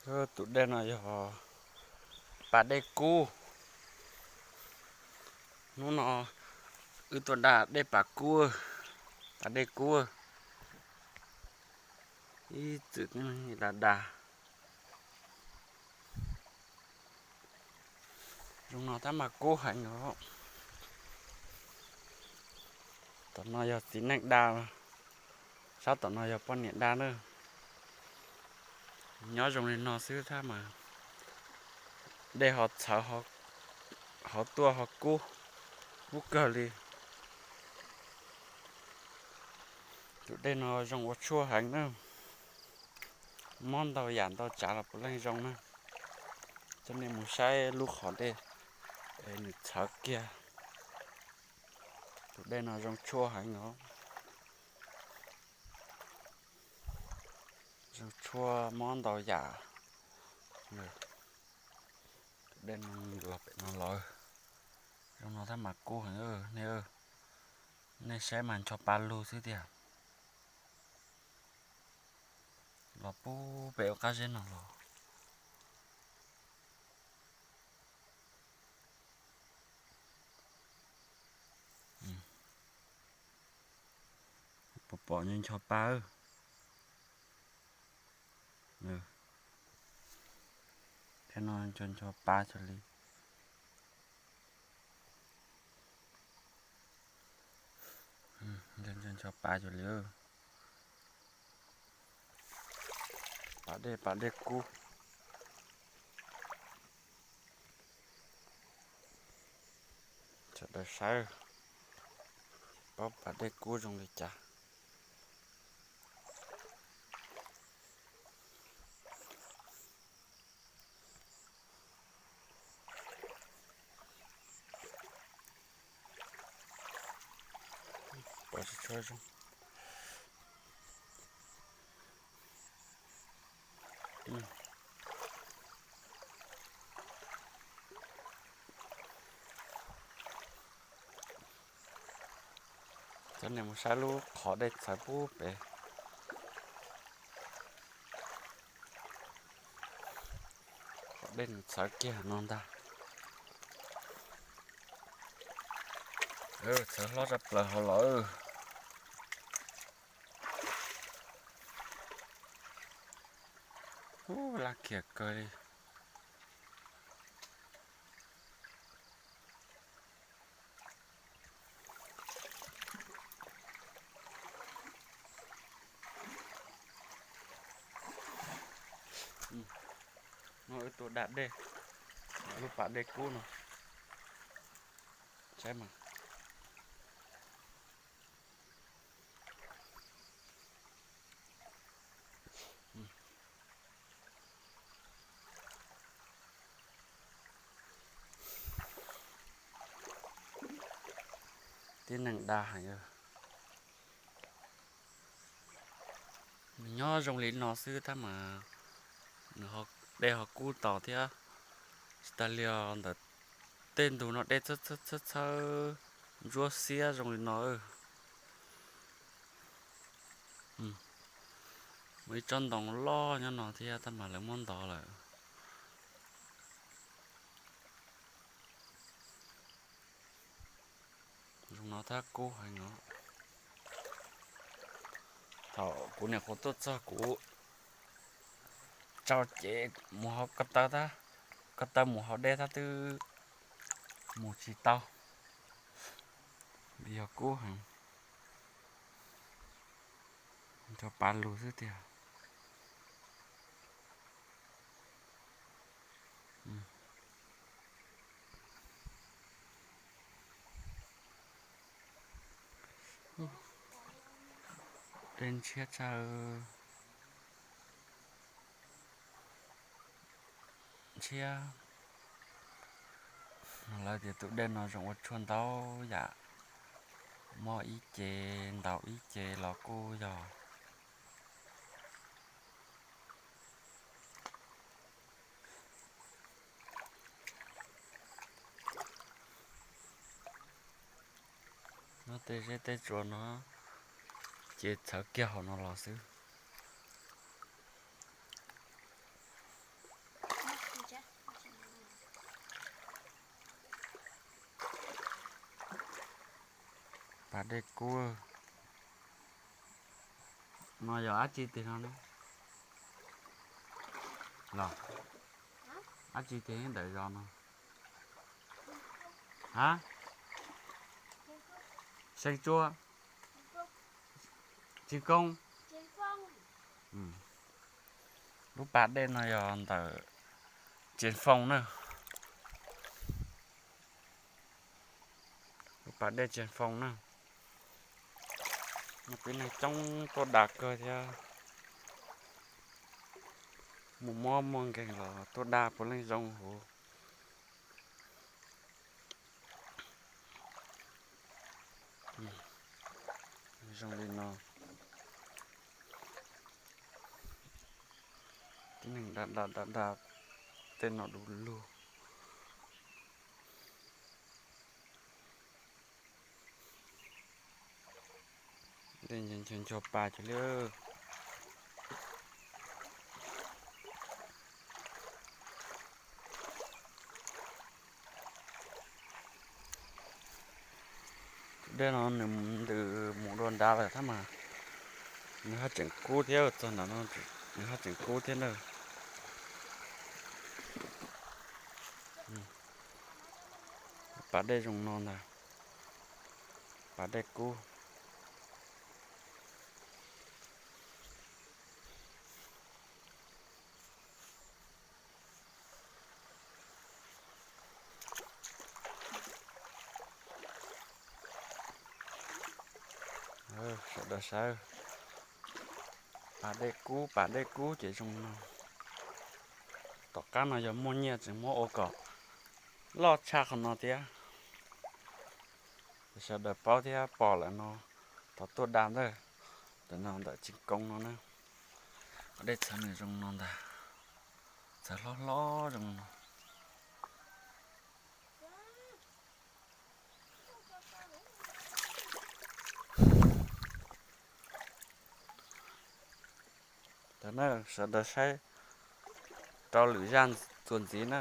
Tus dej no yog pas dej kub. Hnub no wb tuaj da dej pas kub, pas dej kub. Ib txwm da da. Zoo no tab mas kub heev os. Tom no yog txiv neej da, sab tom no yog poj niam da na. Nyob zoo li no xwb tab mas dej ho txhawv, ho tuaj ho kub, kub kawg li. Tus dej no zoo ua tshuaj heev na. Mob ntau yam ntau tsav los puav leej zoo na. Coj nej mus saib lub qhov dej es nws txhawv kiag. Tus dej no zoo tshuaj heev os. Zoo tshuaj mob ntau yam. Tus dej no los pem no los. Zoo no tab mas kub heev nej. Nej saib mas ncho pa lug xwb tiag. Los pub pem ua qab zeb no los. Pom pom ncho ncho pa. Thiab no ncho ncho pa xws li. Ncho ncho pa xws li. Pas dej, pas dej kub. Sawv daws saib, paub pas dej kub zoo li cas. Pom tsis tshua zoo. Cov niam mus saib lub qhov dej txhawv pub pem. Qhov dej nws txhawv kiag no ntag. Txhawv hlob tshaj plaws hauv los. Ub, laj kiag kawg li. No wb tuaj da dej, lub pas dej kub no. Saib mas. Tib neeg dag heev. Nws nyob zoo li no xwb tab mas nws dej ho kub tos thiab. Tsis tas li os, ntawm tej ntug no dej txhawb txhawb ntsuab xiab zoo li no. Muaj ib tsob ntoo loj nyob no thiab tab mas lawv muab ntov lawm. Zoo no tab kub heev no. Thaum kuv niam qhuav tuaj txog kuv tsau cev mus hauv ko taw tab, ko taw mus hauv dej tab twb mus tsis tau, vim yog kub heev. Ncho pa lug xwb tiag. Dej ntshiab tshaj. Ntshiab. Lawv tias tus dej no zoo ua tshuaj ntau yam, mob ib ce ntaus ib ce los kuj yog. Nyob tej zeb tej tsua no ces txhawv kiag hauv no los xwb. Dej kub no yog dab tsi tig no ne? Los, dab tsi tig ntawm zos no? Ha? Seeb tsuab, tsis koob. Lub pas dej no yog ntawm Tsev Foo na. Lub pas dej Tsev Foo na. Muaj tib neeg coob tuaj da kawg thiab. Muaj mob muaj nkeeg los tuaj da puav leej zoo huv. Zoo li no. Tib neeg da da da da tej no du lug. Dej ncho ncho pa kiag li. Tus dej no nws ntws mus dua nrad lawm thiab mas nws haj tseem kub thiab, txog nram no nws haj tseem kub thiab na. Pas dej zoo no ntag, pas dej kub. Sawv daws saib, pas dej kub, pas dej kub ces zoo no. Tom qab no yog muaj nyiaj tseem muab ua kom loj tshaj qhov no thiab. Sawv daws paub thiab pom lawm no, thov tuaj da ntawm, ntawm no ntawm Tsev Koob no na. Dej txhawv nws zoo no ntag, txhawv hlob hlob zoo no. Tau na, sawv daws saib rau lwm zaj txuas ntxiv na.